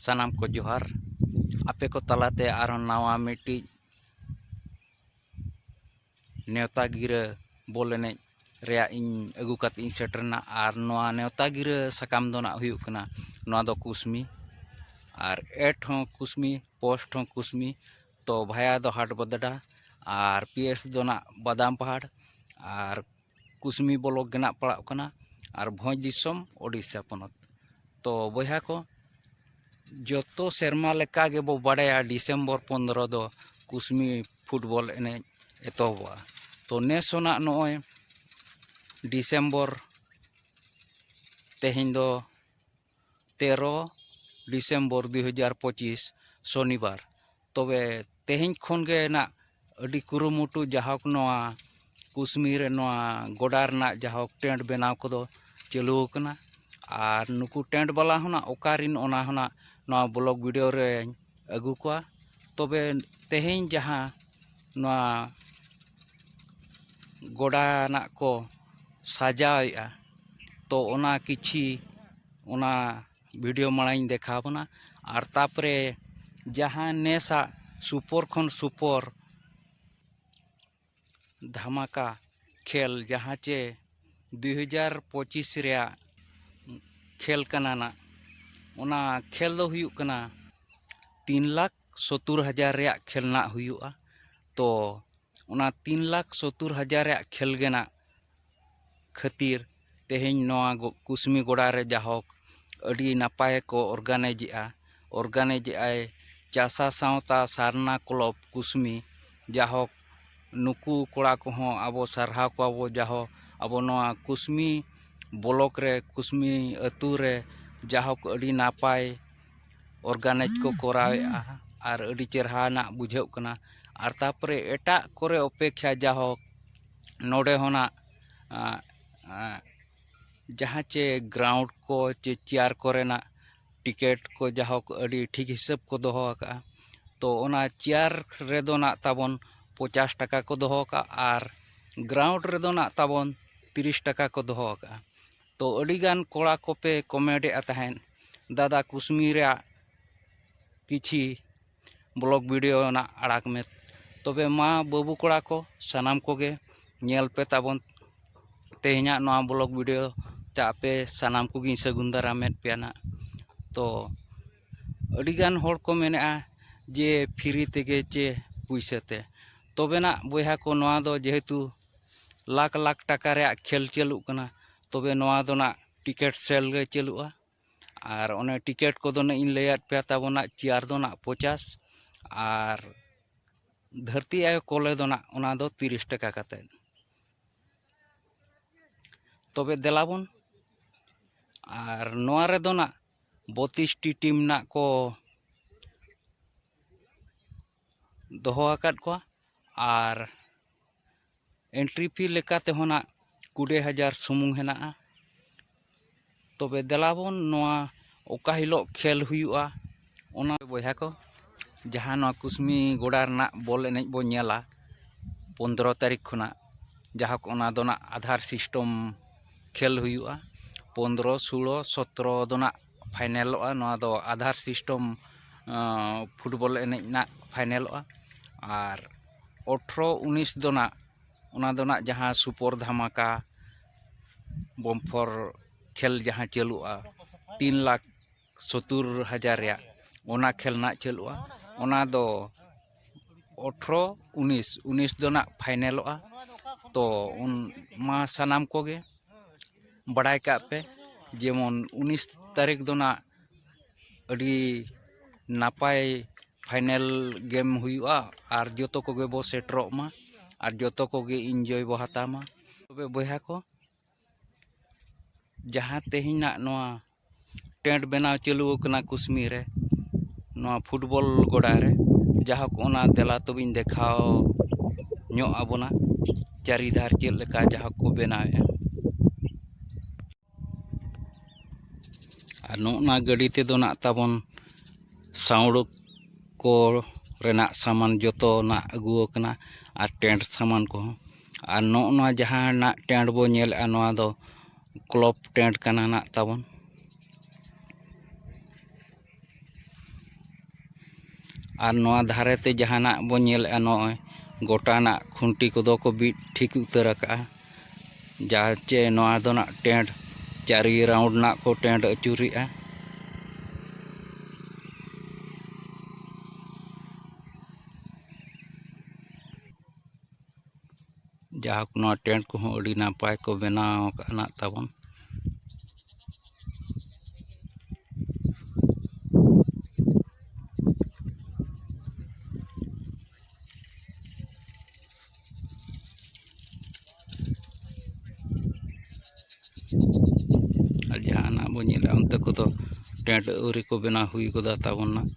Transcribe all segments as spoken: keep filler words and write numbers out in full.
ᱥᱟᱱᱟᱢ ᱠᱚ ᱡᱚᱦᱟᱨ᱾ ᱟᱯᱮ ᱠᱚ ᱛᱟᱞᱟᱛᱮ ᱟᱨᱦᱚᱸ ᱱᱟᱣᱟ ᱢᱤᱫᱴᱤᱡ ᱱᱮᱣᱛᱟ ᱜᱤᱨᱟᱹ ᱵᱚᱞ ᱮᱱᱮᱡ ᱨᱮᱭᱟᱜ ᱤᱧ ᱟᱹᱜᱩ ᱠᱟᱛᱮ ᱤᱧ ᱥᱮᱴᱮᱨᱱᱟ᱾ ᱟᱨ ᱱᱚᱣᱟ ᱱᱮᱣᱛᱟ ᱜᱤᱨᱟᱹ ᱥᱟᱠᱟᱢ ᱫᱚ ᱱᱟᱜ ᱦᱩᱭᱩᱜ ᱠᱟᱱᱟ, ᱱᱚᱣᱟ ᱫᱚ ᱠᱩᱥᱢᱤ, ᱟᱨ ᱮᱴ ᱦᱚᱸ ᱠᱩᱥᱢᱤ, ᱯᱳᱥᱴ ᱦᱚᱸ ᱠᱩᱥᱢᱤ᱾ ᱛᱚ ᱵᱷᱟᱭᱟ ᱫᱚ ᱦᱟᱴ ᱵᱟᱫᱽᱰᱟ, ᱟᱨ ᱯᱤ ᱮᱥ ᱫᱚ ᱱᱟᱜ ᱵᱟᱫᱟᱢ ᱯᱟᱦᱟᱲ, ᱟᱨ ᱠᱩᱥᱢᱤ ᱵᱞᱚᱠ ᱜᱮ ᱱᱟᱜ ᱯᱟᱲᱟᱜ ᱠᱟᱱᱟ, ᱟᱨ ᱵᱷᱚᱸᱡᱽ ᱫᱤᱥᱚᱢ ᱳᱰᱤᱥᱟ ᱯᱚᱱᱚᱛ᱾ ᱛᱚ ᱵᱚᱭᱦᱟ ᱠᱚ, ᱡᱚᱛᱚ ᱥᱮᱨᱢᱟ ᱞᱮᱠᱟ ᱜᱮᱵᱚ ᱵᱟᱲᱟᱭᱟ, ᱰᱤᱥᱮᱢᱵᱚᱨ ᱯᱚᱱᱫᱽᱨᱚ ᱫᱚ ᱠᱩᱥᱢᱤ ᱯᱷᱩᱴᱵᱚᱞ ᱮᱱᱮᱡ ᱮᱛᱚᱦᱚᱵᱚᱜᱼᱟ᱾ ᱛᱚ ᱱᱮᱥ ᱦᱚᱸ ᱱᱟᱜ ᱱᱚᱜᱼᱚᱭ ᱰᱤᱥᱮᱢᱵᱚᱨ, ᱛᱮᱦᱮᱧ ᱫᱚ ᱛᱮᱨᱚ ᱰᱤᱥᱮᱢᱵᱚᱨ ᱫᱩ ᱦᱟᱡᱟᱨ ᱯᱚᱸᱪᱤᱥ, ᱥᱚᱱᱤᱵᱟᱨ᱾ ᱛᱚᱵᱮ ᱛᱮᱦᱮᱧ ᱠᱷᱚᱱ ᱜᱮ ᱱᱟᱜ ᱟᱹᱰᱤ ᱠᱩᱨᱩᱢᱩᱴᱩ, ᱡᱟᱦᱳᱠ ᱱᱚᱣᱟ ᱠᱩᱥᱢᱤ ᱨᱮ ᱱᱚᱣᱟ ᱜᱚᱰᱟ ᱨᱮᱱᱟᱜ ᱡᱟᱦᱳᱠ ᱴᱮᱱᱴ ᱵᱮᱱᱟᱣ ᱠᱚᱫᱚ ᱪᱟᱹᱞᱩ ᱟᱠᱟᱱᱟ᱾ ᱟᱨ ᱱᱩᱠᱩ ᱴᱮᱱᱴ ᱵᱟᱞᱟ ᱦᱚᱸ ᱱᱟᱜ ᱚᱠᱟᱨᱤᱱ, ᱚᱱᱟ ᱦᱚᱸ ᱱᱟᱜ ᱱᱚᱣᱟ ᱵᱞᱚᱜ ᱵᱷᱤᱰᱤᱭᱳ ᱨᱮᱧ ᱟᱹᱜᱩ ᱠᱚᱣᱟ᱾ ᱛᱚᱵᱮ ᱛᱮᱦᱮᱧ ᱡᱟᱦᱟᱸ ᱱᱚᱣᱟ ᱜᱚᱰᱟ ᱱᱟᱜ ᱠᱚ ᱥᱟᱡᱟᱣᱮᱫᱼᱟ, ᱛᱚ ᱚᱱᱟ ᱠᱤᱪᱷᱤ ᱚᱱᱟ ᱵᱷᱤᱰᱤᱭᱳ ᱢᱟᱲᱟᱝ ᱤᱧ ᱫᱮᱠᱷᱟᱣ ᱵᱚᱱᱟ᱾ ᱟᱨ ᱛᱟᱨᱯᱚᱨᱮ ᱡᱟᱦᱟᱸ ᱱᱮᱥᱟᱜ ᱥᱩᱯᱚᱨ ᱠᱷᱚᱱ ᱥᱩᱯᱚᱨ ᱫᱷᱟᱢᱟᱠᱟ ᱠᱷᱮᱞ, ᱡᱟᱦᱟᱸ ᱪᱮ ᱫᱩ ᱦᱟᱡᱟᱨ ᱯᱚᱸᱪᱤᱥ ᱨᱮᱭᱟᱜ ᱠᱷᱮᱞ ᱠᱟᱱᱟ ᱱᱟᱜ, ᱚᱱᱟ ᱠᱷᱮᱞ ᱫᱚ ᱦᱩᱭᱩᱜ ᱠᱟᱱᱟ ᱛᱤᱱ ᱞᱟᱠᱷ ᱥᱚᱛᱛᱩᱨ ᱦᱟᱡᱟᱨ ᱨᱮᱭᱟᱜ ᱠᱷᱮᱞ ᱱᱟᱜ ᱦᱩᱭᱩᱜᱼᱟ᱾ ᱛᱚ ᱚᱱᱟ ᱛᱤᱱ ᱞᱟᱠᱷ ᱥᱚᱛᱛᱩᱨ ᱦᱟᱡᱟᱨ ᱨᱮᱭᱟᱜ ᱠᱷᱮᱞ ᱜᱮ ᱱᱟᱜ ᱠᱷᱟᱹᱛᱤᱨ ᱛᱮᱦᱮᱧ ᱱᱚᱣᱟ ᱜᱚ-, ᱠᱩᱥᱢᱤ ᱜᱚᱰᱟ ᱨᱮ ᱡᱟᱦᱳᱠ ᱟᱹᱰᱤ ᱱᱟᱯᱟᱭ ᱠᱚ ᱚᱨᱜᱟᱱᱟᱭᱤᱡᱮᱜᱼᱟ᱾ ᱚᱨᱜᱟᱱᱟᱭᱤᱡᱮᱜᱼᱟᱭ ᱪᱟᱥᱟ ᱥᱟᱶᱛᱟ ᱥᱟᱨᱱᱟ ᱠᱞᱚᱵᱽ ᱠᱩᱥᱢᱤ᱾ ᱡᱟᱦᱳᱠ ᱱᱩᱠᱩ ᱠᱚᱲᱟ ᱠᱚᱦᱚᱸ ᱟᱵᱚ ᱥᱟᱨᱦᱟᱣ ᱠᱚᱣᱟ ᱵᱚ, ᱡᱟᱦᱳᱠ ᱟᱵᱚ ᱱᱚᱣᱟ ᱠᱩᱥᱢᱤ ᱵᱞᱚᱠ ᱨᱮ, ᱠᱩᱥᱢᱤ ᱟᱹᱛᱩ ᱨᱮ ᱡᱟᱦᱳᱠ ᱟᱹᱰᱤ ᱱᱟᱯᱟᱭ ᱚᱨᱜᱟᱱᱟᱭᱤᱡᱽ ᱠᱚ ᱠᱚᱨᱟᱣᱮᱫᱼᱟ ᱟᱨ ᱟᱹᱰᱤ ᱪᱮᱨᱦᱟ ᱱᱟᱜ ᱵᱩᱡᱷᱟᱹᱜ ᱠᱟᱱᱟ᱾ ᱟᱨ ᱛᱟᱨᱯᱚᱨᱮ ᱮᱴᱟᱜ ᱠᱚᱨᱮ ᱚᱯᱮᱠᱷᱟ ᱡᱟᱦᱳᱠ ᱱᱚᱰᱮ ᱦᱚᱸ ᱱᱟᱜ, ᱟᱸ, ᱟᱸ, ᱡᱟᱦᱟᱸ ᱪᱮ ᱜᱨᱟᱣᱩᱱᱰ ᱠᱚ ᱪᱮ ᱪᱮᱭᱟᱨ ᱠᱚᱨᱮᱱᱟᱜ ᱴᱤᱠᱤᱴ ᱠᱚ ᱡᱟᱦᱳᱠ ᱟᱹᱰᱤ ᱴᱷᱤᱠ ᱦᱤᱥᱟᱹᱵ ᱠᱚ ᱫᱚᱦᱚ ᱟᱠᱟᱫᱼᱟ᱾ ᱛᱚ ᱚᱱᱟ ᱪᱮᱭᱟᱨ ᱨᱮᱫᱚ ᱱᱟᱜ ᱛᱟᱵᱚᱱ ᱯᱚᱪᱟᱥ ᱴᱟᱠᱟ ᱠᱚ ᱫᱚᱦᱚ ᱟᱠᱟᱫᱼᱟ ᱟᱨ ᱜᱨᱟᱣᱩᱱᱰ ᱨᱮᱫᱚ ᱱᱟᱜ ᱛᱟᱵᱚᱱ ᱛᱤᱨᱤᱥ ᱴᱟᱠᱟ ᱠᱚ ᱫᱚᱦᱚ ᱟᱠᱟᱫᱼᱟ᱾ ᱛᱚ ᱟᱹᱰᱤᱜᱟᱱ ᱠᱚᱲᱟ ᱠᱚᱯᱮ ᱠᱚᱢᱮᱱᱴ ᱮᱫᱼᱟ ᱛᱟᱦᱮᱸᱫ, ᱫᱟᱫᱟ ᱠᱩᱥᱢᱤ ᱨᱮᱭᱟᱜ ᱠᱤᱪᱷᱤ ᱵᱞᱚᱜ ᱵᱷᱤᱰᱤᱭᱳ ᱨᱮᱱᱟᱜ ᱟᱲᱟᱜᱽ ᱢᱮ᱾ ᱛᱚᱵᱮ ᱢᱟ ᱵᱟᱹᱵᱩ ᱠᱚᱲᱟ ᱠᱚ, ᱥᱟᱱᱟᱢ ᱠᱚᱜᱮ ᱧᱮᱞ ᱯᱮ ᱛᱟᱵᱚᱱ ᱛᱮᱦᱮᱧᱟᱜ ᱱᱚᱣᱟ ᱵᱞᱚᱜ ᱵᱷᱤᱰᱤᱭᱳ᱾ ᱪᱟ ᱟᱯᱮ ᱥᱟᱱᱟᱢ ᱠᱚᱜᱮᱧ ᱥᱟᱹᱜᱩᱱ ᱫᱟᱨᱟᱢᱮᱫ ᱯᱮᱭᱟ ᱱᱟᱜ᱾ ᱛᱚ ᱟᱹᱰᱤᱜᱟᱱ ᱦᱚᱲ ᱠᱚ ᱢᱮᱱᱮᱫᱼᱟ ᱡᱮ ᱯᱷᱨᱤ ᱛᱮᱜᱮ ᱪᱮ ᱯᱩᱭᱥᱟᱹ ᱛᱮ᱾ ᱛᱚᱵᱮ ᱱᱟᱜ ᱵᱚᱭᱦᱟ ᱠᱚ, ᱱᱚᱣᱟ ᱫᱚ ᱡᱮᱦᱮᱛᱩ ᱞᱟᱠᱷ ᱞᱟᱠᱷ ᱴᱟᱠᱟ ᱨᱮᱭᱟᱜ ᱠᱷᱮᱞ ᱪᱟᱹᱞᱩᱜ ᱠᱟᱱᱟ, ᱛᱚᱵᱮ ᱱᱚᱣᱟ ᱫᱚ ᱱᱟᱜ ᱴᱤᱠᱤᱴ ᱥᱮᱞ ᱜᱮ ᱪᱟᱹᱞᱩᱜᱼᱟ᱾ ᱟᱨ ᱚᱱᱮ ᱴᱤᱠᱤᱴ ᱠᱚᱫᱚ ᱱᱟᱜ ᱤᱧ ᱞᱟᱹᱭᱟᱫ ᱯᱮᱭᱟ, ᱛᱟᱵᱚᱱᱟᱜ ᱪᱮᱭᱟᱨ ᱫᱚ ᱱᱟᱜ ᱯᱚᱪᱟᱥ, ᱟᱨ ᱫᱷᱟᱹᱨᱛᱤ ᱟᱭᱳ ᱠᱚᱞᱮ ᱫᱚ ᱱᱟᱜ ᱚᱱᱟ ᱫᱚ ᱛᱤᱨᱤᱥ ᱴᱟᱠᱟ ᱠᱟᱛᱮᱫ᱾ ᱛᱚᱵᱮ ᱫᱮᱞᱟ ᱵᱚᱱ, ᱟᱨ ᱱᱚᱣᱟ ᱨᱮᱫᱚ ᱱᱟᱜ ᱵᱚᱛᱤᱥ ᱴᱤ ᱴᱤᱢ ᱱᱟᱜ ᱠᱚ ᱫᱚᱦᱚ ᱟᱠᱟᱫ ᱠᱚᱣᱟ, ᱟᱨ ᱮᱱᱴᱨᱤ ᱯᱷᱤ ᱞᱮᱠᱟ ᱛᱮᱦᱚᱸ ᱱᱟᱜ ᱠᱩᱲᱤ ᱦᱟᱡᱟᱨ ᱥᱩᱢᱩᱝ ᱦᱮᱱᱟᱜᱼᱟ᱾ ᱛᱚᱵᱮ ᱫᱮᱞᱟ ᱵᱚᱱ, ᱱᱚᱣᱟ ᱚᱠᱟ ᱦᱤᱞᱳᱜ ᱠᱷᱮᱞ ᱦᱩᱭᱩᱜᱼᱟ, ᱚᱱᱟ ᱵᱚᱭᱦᱟ ᱠᱚ, ᱡᱟᱦᱟᱸ ᱱᱚᱣᱟ ᱠᱩᱥᱢᱤ ᱜᱚᱰᱟ ᱨᱮᱱᱟᱜ ᱵᱚᱞ ᱮᱱᱮᱡ ᱵᱚᱱ ᱧᱮᱞᱟ ᱯᱚᱱᱫᱽᱨᱚ ᱛᱟᱹᱨᱤᱠᱷ ᱠᱷᱚᱱᱟᱜ, ᱡᱟᱦᱟᱸ ᱠᱚ ᱚᱱᱟ ᱫᱚ ᱱᱟᱜ ᱟᱫᱷᱟᱨ ᱥᱤᱥᱴᱮᱢ ᱠᱷᱮᱞ ᱦᱩᱭᱩᱜᱼᱟ᱾ ᱯᱚᱱᱫᱽᱨᱚ, ᱥᱳᱞᱳ, ᱥᱚᱛᱨᱚ ᱫᱚ ᱱᱟᱜ ᱯᱷᱟᱭᱱᱮᱞᱚᱜᱼᱟ᱾ ᱱᱚᱣᱟ ᱫᱚ ᱟᱫᱷᱟᱨ ᱥᱤᱥᱴᱮᱢ, ᱟᱸ, ᱯᱷᱩᱴᱵᱚᱞ ᱮᱱᱮᱡ ᱱᱟᱜ ᱯᱷᱟᱭᱱᱮᱞᱚᱜᱼᱟ᱾ ᱟᱨ ᱟᱴᱷᱨᱚ, ᱩᱱᱤᱥ ᱫᱚ ᱱᱟᱜ, ᱚᱱᱟ ᱫᱚ ᱱᱟᱜ ᱡᱟᱦᱟᱸ ᱥᱩᱯᱚᱨ ᱫᱷᱟᱢᱟᱠᱟ ᱵᱚᱢᱯᱷᱚᱨ ᱠᱷᱮᱞ ᱡᱟᱦᱟᱸ ᱪᱟᱹᱞᱩᱜᱼᱟ, ᱛᱤᱱ ᱞᱟᱠᱷ ᱥᱚᱛᱛᱚᱨ ᱦᱟᱡᱟᱨ ᱨᱮᱭᱟᱜ, ᱚᱱᱟ ᱠᱷᱮᱞ ᱱᱟᱜ ᱪᱟᱹᱞᱩᱜᱼᱟ᱾ ᱚᱱᱟ ᱫᱚ ᱟᱴᱷᱨᱚ, ᱩᱱᱤᱥ, ᱩᱱᱤᱥ ᱫᱚ ᱱᱟᱜ ᱯᱷᱟᱭᱱᱮᱞᱚᱜᱼᱟ᱾ ᱛᱚ ᱩᱱ ᱢᱟ ᱥᱟᱱᱟᱢ ᱠᱚᱜᱮ ᱵᱟᱲᱟᱭ ᱠᱟᱜ ᱯᱮ, ᱡᱮᱢᱚᱱ ᱩᱱᱤᱥ ᱛᱟᱹᱨᱤᱠᱷ ᱫᱚ ᱱᱟᱜ ᱟᱹᱰᱤ ᱱᱟᱯᱟᱭ ᱯᱷᱟᱭᱱᱮᱞ ᱜᱮᱢ ᱦᱩᱭᱩᱜᱼᱟ, ᱟᱨ ᱡᱚᱛᱚ ᱠᱚᱜᱮ ᱵᱚ ᱥᱮᱴᱮᱨᱚᱜ ᱢᱟ, ᱟᱨ ᱡᱚᱛᱚ ᱠᱚᱜᱮ ᱤᱱᱡᱚᱭ ᱵᱚ ᱦᱟᱛᱟᱣ ᱢᱟ᱾ ᱛᱚᱵᱮ ᱵᱚᱭᱦᱟ ᱠᱚ, ᱡᱟᱦᱟᱸ ᱛᱮᱦᱮᱧ ᱱᱟᱜ ᱱᱚᱣᱟ ᱴᱮᱱᱴ ᱵᱮᱱᱟᱣ ᱪᱟᱹᱞᱩ ᱟᱠᱟᱱᱟ ᱠᱩᱥᱢᱤ ᱨᱮ, ᱱᱚᱣᱟ ᱯᱷᱩᱴᱵᱚᱞ ᱜᱚᱰᱟ ᱨᱮ, ᱡᱟᱦᱳᱠ, ᱚᱱᱟ ᱫᱮᱞᱟ ᱛᱚᱵᱮᱧ ᱫᱮᱠᱷᱟᱣ ᱧᱚᱜ ᱟᱵᱚᱱᱟ ᱪᱟᱹᱨᱤ ᱫᱷᱟᱨ ᱪᱮᱫ ᱞᱮᱠᱟ ᱡᱟᱦᱳᱠ ᱠᱚ ᱵᱮᱱᱟᱣᱮᱫᱼᱟ᱾ ᱟᱨ ᱱᱚᱜᱼᱚ ᱱᱟ ᱜᱟᱹᱰᱤ ᱛᱮᱫᱚ ᱱᱟᱜ ᱛᱟᱵᱚᱱ ᱥᱟᱣᱩᱱᱰ ᱠᱚ ᱨᱮᱱᱟᱜ ᱥᱟᱢᱟᱱ ᱡᱚᱛᱚ ᱱᱟᱜ ᱟᱹᱜᱩ ᱟᱠᱟᱱᱟ, ᱟᱨ ᱴᱮᱱᱴ ᱥᱟᱢᱟᱱ ᱠᱚᱦᱚᱸ᱾ ᱟᱨ ᱱᱚᱜᱼᱚ ᱱᱚᱣᱟ ᱡᱟᱦᱟᱸ ᱱᱟᱜ ᱴᱮᱱᱴ ᱵᱚ ᱧᱮᱞᱮᱫᱼᱟ, ᱱᱚᱣᱟ ᱫᱚ ᱠᱞᱚᱵ ᱴᱮᱱᱴ ᱠᱟᱱᱟ ᱱᱟᱜ ᱛᱟᱵᱚᱱ᱾ ᱟᱨ ᱱᱚᱣᱟ ᱫᱷᱟᱨᱮ ᱛᱮ ᱡᱟᱦᱟᱱᱟᱜ ᱵᱚᱱ ᱧᱮᱞᱮᱫᱼᱟ, ᱱᱚᱜᱼᱚᱭ ᱜᱚᱴᱟᱱᱟᱜ ᱠᱷᱩᱱᱴᱤ ᱠᱚᱫᱚ ᱠᱚ ᱵᱤᱫ ᱴᱷᱤᱠ ᱩᱛᱟᱹᱨ ᱟᱠᱟᱫᱼᱟ᱾ ᱡᱟᱦᱟᱸ ᱪᱮ ᱱᱚᱣᱟ ᱫᱚ ᱱᱟᱜ ᱴᱮᱱᱴ ᱪᱟᱹᱨᱤ ᱨᱟᱣᱩᱱᱰ ᱱᱟᱜ ᱠᱚ ᱴᱮᱱᱴ ᱟᱹᱪᱩᱨᱮᱜᱼᱟ᱾ ᱡᱟᱦᱳᱠ, ᱱᱚᱣᱟ ᱴᱮᱱᱴ ᱠᱚᱦᱚᱸ ᱟᱹᱰᱤ ᱱᱟᱯᱟᱭ ᱠᱚ ᱵᱮᱱᱟᱣ ᱟᱠᱟᱫᱼᱟ ᱱᱟᱜ ᱛᱟᱵᱚᱱ᱾ ᱟᱨ ᱡᱟᱦᱟᱱᱟᱜ ᱵᱚᱱ ᱧᱮᱞᱟ, ᱚᱱᱛᱮ ᱠᱚᱫᱚ ᱴᱮᱱᱴ ᱟᱹᱣᱨᱤ ᱠᱚ ᱵᱮᱱᱟᱣ ᱦᱩᱭ ᱜᱚᱫᱟ ᱛᱟᱵᱚᱱ ᱱᱟᱜ᱾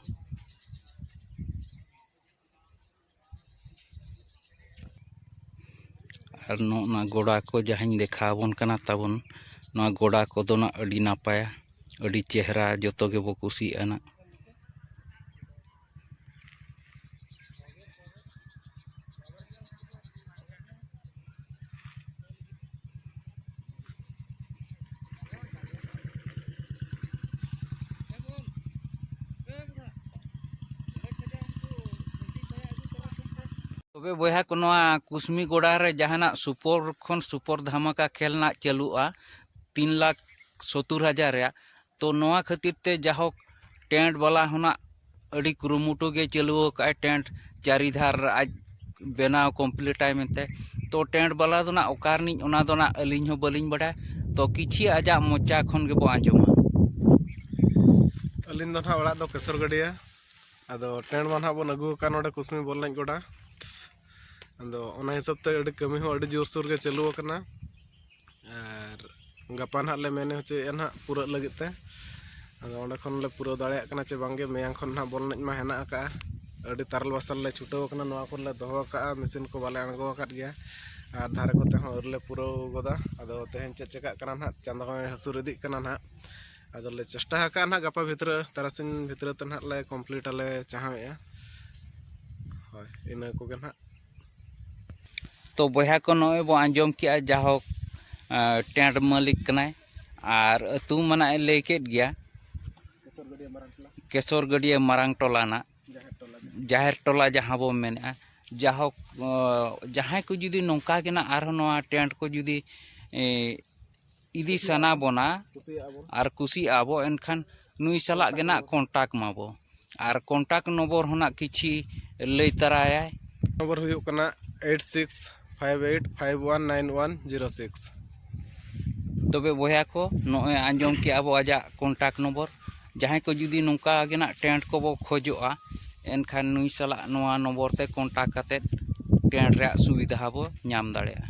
ᱟᱨ ᱱᱚᱜᱼᱚ ᱱᱟ ᱜᱚᱰᱟ ᱠᱚ ᱡᱟᱦᱟᱸᱧ ᱫᱮᱠᱷᱟᱣ ᱟᱵᱚᱱ ᱠᱟᱱᱟ ᱛᱟᱵᱚᱱ, ᱱᱚᱣᱟ ᱜᱚᱰᱟ ᱠᱚᱫᱚ ᱱᱟᱜ ᱟᱹᱰᱤ ᱱᱟᱯᱟᱭᱟ, ᱟᱹᱰᱤ ᱪᱮᱦᱨᱟ, ᱡᱚᱛᱚ ᱜᱮᱵᱚ ᱠᱩᱥᱤᱭᱟᱜᱼᱟ ᱱᱟᱜ᱾ ᱛᱚᱵᱮ ᱵᱚᱭᱦᱟ ᱠᱚ, ᱱᱚᱣᱟ ᱠᱩᱥᱢᱤ ᱜᱚᱰᱟ ᱨᱮ ᱡᱟᱦᱟᱱᱟᱜ ᱥᱩᱯᱚᱨ ᱠᱷᱚᱱ ᱥᱩᱯᱚᱨ ᱫᱷᱟᱢᱟᱠᱟ ᱠᱷᱮᱞ ᱱᱟᱜ ᱪᱟᱹᱞᱩᱜᱼᱟ, ᱛᱤᱱ ᱞᱟᱠᱷ ᱥᱚᱛᱛᱩᱨ ᱦᱟᱡᱟᱨ ᱨᱮᱭᱟᱜ᱾ ᱛᱚ ᱱᱚᱣᱟ ᱠᱷᱟᱹᱛᱤᱨ ᱛᱮ ᱡᱟᱦᱳᱠ, ᱴᱮᱱᱴ ᱵᱟᱞᱟ ᱦᱚᱸ ᱱᱟᱜ ᱟᱹᱰᱤ ᱠᱩᱨᱩᱢᱩᱴᱩ ᱜᱮ ᱪᱟᱹᱞᱩ ᱟᱠᱟᱫᱼᱟᱭ ᱴᱮᱱᱴ ᱪᱟᱹᱨᱤ ᱫᱷᱟᱨ ᱟᱡ ᱵᱮᱱᱟᱣ ᱠᱚᱢᱯᱞᱤᱴᱟᱭ ᱢᱮᱱᱛᱮ᱾ ᱛᱚ ᱴᱮᱱᱴ ᱵᱟᱞᱟ ᱫᱚ ᱱᱟᱜ ᱚᱠᱟ ᱨᱤᱱᱤᱡ, ᱚᱱᱟ ᱫᱚ ᱱᱟᱜ ᱟᱹᱞᱤᱧ ᱦᱚᱸ ᱵᱟᱹᱞᱤᱧ ᱵᱟᱰᱟᱭᱟ᱾ ᱛᱚ ᱠᱤᱪᱷᱤ ᱟᱡᱟᱜ ᱢᱚᱪᱟ ᱠᱷᱚᱱ ᱜᱮᱵᱚ ᱟᱸᱡᱚᱢᱟ᱾ ᱟᱹᱞᱤᱧ ᱫᱚ ᱱᱟᱦᱟᱜ ᱚᱲᱟᱜ ᱫᱚ ᱠᱮᱥᱚᱨ ᱜᱟᱹᱰᱭᱟᱹ᱾ ᱟᱫᱚ ᱴᱮᱱᱴ ᱢᱟ ᱱᱟᱦᱟᱜ ᱵᱚᱱ ᱟᱹᱜᱩ ᱟᱠᱟᱫ ᱱᱚᱰᱮ ᱠᱩᱥᱢᱤ ᱵᱚᱞ ᱮᱱᱮᱡ ᱜᱚᱰᱟ᱾ ᱟᱫᱚ ᱚᱱᱟ ᱦᱤᱥᱟᱹᱵ ᱛᱮ ᱟᱹᱰᱤ ᱠᱟᱹᱢᱤ ᱦᱚᱸ ᱟᱹᱰᱤ ᱡᱳᱨᱥᱳᱨ ᱜᱮ ᱪᱟᱹᱞᱩ ᱟᱠᱟᱱᱟ᱾ ᱟᱨ ᱜᱟᱯᱟ ᱱᱟᱦᱟᱜ ᱞᱮ ᱢᱮᱱ ᱦᱚᱪᱚᱭᱮᱫᱼᱟ ᱱᱟᱦᱟᱜ ᱯᱩᱨᱟᱹᱜ ᱞᱟᱹᱜᱤᱫ ᱛᱮ᱾ ᱟᱫᱚ ᱚᱸᱰᱮ ᱠᱷᱚᱱ ᱞᱮ ᱯᱩᱨᱟᱹᱣ ᱫᱟᱲᱮᱭᱟᱜ ᱠᱟᱱᱟ ᱪᱮ ᱵᱟᱝᱜᱮ, ᱢᱮᱭᱟᱝ ᱠᱷᱚᱱ ᱱᱟᱦᱟᱜ ᱵᱚᱞ ᱮᱱᱮᱡ ᱢᱟ ᱦᱮᱱᱟᱜ ᱟᱠᱟᱫᱼᱟ᱾ ᱟᱹᱰᱤ ᱛᱟᱨᱟᱞ ᱵᱟᱥᱟᱞ ᱞᱮ ᱪᱷᱩᱴᱟᱹᱣ ᱟᱠᱟᱱᱟ, ᱱᱚᱣᱟ ᱠᱚᱨᱮ ᱞᱮ ᱫᱚᱦᱚ ᱟᱠᱟᱫᱼᱟ, ᱢᱮᱥᱤᱱ ᱠᱚ ᱵᱟᱞᱮ ᱟᱬᱜᱚ ᱟᱠᱟᱫ ᱜᱮᱭᱟ᱾ ᱟᱨ ᱫᱷᱟᱨᱮ ᱠᱚᱛᱮ ᱦᱚᱸ ᱟᱹᱣᱨᱤ ᱞᱮ ᱯᱩᱨᱟᱹᱣ ᱜᱚᱫᱟ᱾ ᱟᱫᱚ ᱛᱮᱦᱮᱧ ᱪᱮᱫ ᱪᱮᱠᱟᱜ ᱠᱟᱱᱟ ᱱᱟᱦᱟᱜ, ᱪᱟᱸᱫᱚ ᱦᱚᱸᱭ ᱦᱟᱹᱥᱩᱨ ᱤᱫᱤᱜ ᱠᱟᱱᱟ ᱱᱟᱦᱟᱜ᱾ ᱟᱫᱚᱞᱮ ᱪᱮᱥᱴᱟ ᱟᱠᱟᱫᱼᱟ ᱱᱟᱦᱟᱜ ᱜᱟᱯᱟ ᱵᱷᱤᱛᱨᱟᱹ, ᱛᱟᱨᱟᱥᱤᱧ ᱵᱷᱤᱛᱨᱟᱹ ᱛᱮ ᱱᱟᱦᱟᱜ ᱞᱮ ᱠᱚᱢᱯᱞᱤᱴ ᱟᱞᱮ ᱪᱟᱦᱟᱣᱮᱫᱼᱟ᱾ ᱦᱳᱭ, ᱤᱱᱟᱹ ᱠᱚᱜᱮ ᱱᱟᱦᱟᱜ᱾ ᱛᱚ ᱵᱚᱭᱦᱟ ᱠᱚ, ᱱᱚᱜᱼᱚᱭ ᱵᱚ ᱟᱸᱡᱚᱢ ᱠᱮᱜᱼᱟ, ᱡᱟᱦᱳᱠ, ᱟᱸ, ᱴᱮᱱᱴ ᱢᱟᱹᱞᱤᱠ ᱠᱟᱱᱟᱭ ᱟᱨ ᱟᱹᱛᱩ ᱢᱟ ᱱᱟᱜ ᱮ ᱞᱟᱹᱭ ᱠᱮᱫ ᱜᱮᱭᱟ, ᱠᱮᱥᱚᱨ ᱜᱟᱹᱰᱭᱟᱹ ᱢᱟᱨᱟᱝ ᱴᱚᱞᱟ ᱱᱟᱜ᱾ ᱡᱟᱦᱮᱨ ᱴᱚᱞᱟ ᱡᱟᱦᱟᱸ ᱵᱚᱱ ᱢᱮᱱᱮᱫᱼᱟ, ᱡᱟᱦᱳᱠ, ᱡᱟᱦᱟᱸᱭ ᱠᱚ ᱡᱩᱫᱤ ᱱᱚᱝᱠᱟ ᱜᱮ ᱱᱟᱜ ᱟᱨᱦᱚᱸ ᱱᱚᱣᱟ ᱴᱮᱱᱴ ᱠᱚ ᱡᱩᱫᱤ ᱤᱫᱤ ᱥᱟᱱᱟ ᱵᱚᱱᱟ ᱟᱨ ᱠᱩᱥᱤᱜ ᱟᱵᱚ, ᱮᱱᱠᱷᱟᱱ ᱱᱩᱭ ᱥᱟᱞᱟᱜ ᱜᱮ ᱱᱟᱜ ᱠᱚᱱᱴᱟᱠᱴ ᱢᱟᱵᱚ᱾ ᱟᱨ ᱠᱚᱱᱴᱟᱠᱴ ᱱᱚᱢᱵᱚᱨ ᱦᱚᱸ ᱱᱟᱜ ᱠᱤᱪᱷᱤ ᱞᱟᱹᱭ ᱛᱟᱨᱟᱭᱟᱭ᱾ ᱱᱚᱢᱵᱚᱨ ᱦᱩᱭᱩᱜ ᱠᱟᱱᱟ eight six five eight five one nine one zero six. ᱛᱚᱵᱮ ᱵᱚᱭᱦᱟ ᱠᱚ, ᱱᱚᱜᱼᱚᱭ ᱟᱸᱡᱚᱢ ᱠᱮᱜᱼᱟ ᱵᱚ ᱟᱡᱟᱜ ᱠᱚᱱᱴᱟᱠᱴ ᱱᱚᱢᱵᱚᱨ᱾ ᱡᱟᱦᱟᱸᱭ ᱠᱚ ᱡᱩᱫᱤ ᱱᱚᱝᱠᱟ ᱜᱮ ᱱᱟᱜ ᱴᱮᱱᱴ ᱠᱚᱵᱚ ᱠᱷᱚᱡᱚᱜᱼᱟ, ᱮᱱᱠᱷᱟᱱ ᱱᱩᱭ ᱥᱟᱞᱟᱜ ᱱᱚᱣᱟ ᱱᱚᱢᱵᱚᱨ ᱛᱮ ᱠᱚᱱᱴᱟᱠᱴ ᱠᱟᱛᱮᱫ ᱴᱮᱱᱴ ᱨᱮᱭᱟᱜ ᱥᱩᱵᱤᱫᱷᱟ ᱦᱚᱸᱵᱚ ᱧᱟᱢ ᱫᱟᱲᱮᱭᱟᱜᱼᱟ᱾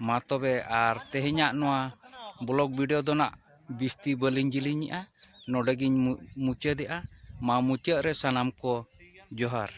ᱢᱟ ᱛᱚᱵᱮ, ᱟᱨ ᱛᱮᱦᱮᱧᱟᱜ ᱱᱚᱣᱟ ᱵᱞᱚᱜ ᱵᱷᱤᱰᱤᱭᱳ ᱫᱚ ᱱᱟᱜ ᱵᱤᱥᱛᱤ ᱵᱟᱹᱞᱤᱧ ᱡᱤᱞᱤᱧᱮᱜᱼᱟ, ᱱᱚᱰᱮ ᱜᱤᱧ ᱢᱩ-, ᱢᱩᱪᱟᱹᱫᱮᱜᱼᱟ᱾ ᱢᱟ ᱢᱩᱪᱟᱹᱫ ᱨᱮ ᱥᱟᱱᱟᱢ ᱠᱚ ᱡᱚᱦᱟᱨ᱾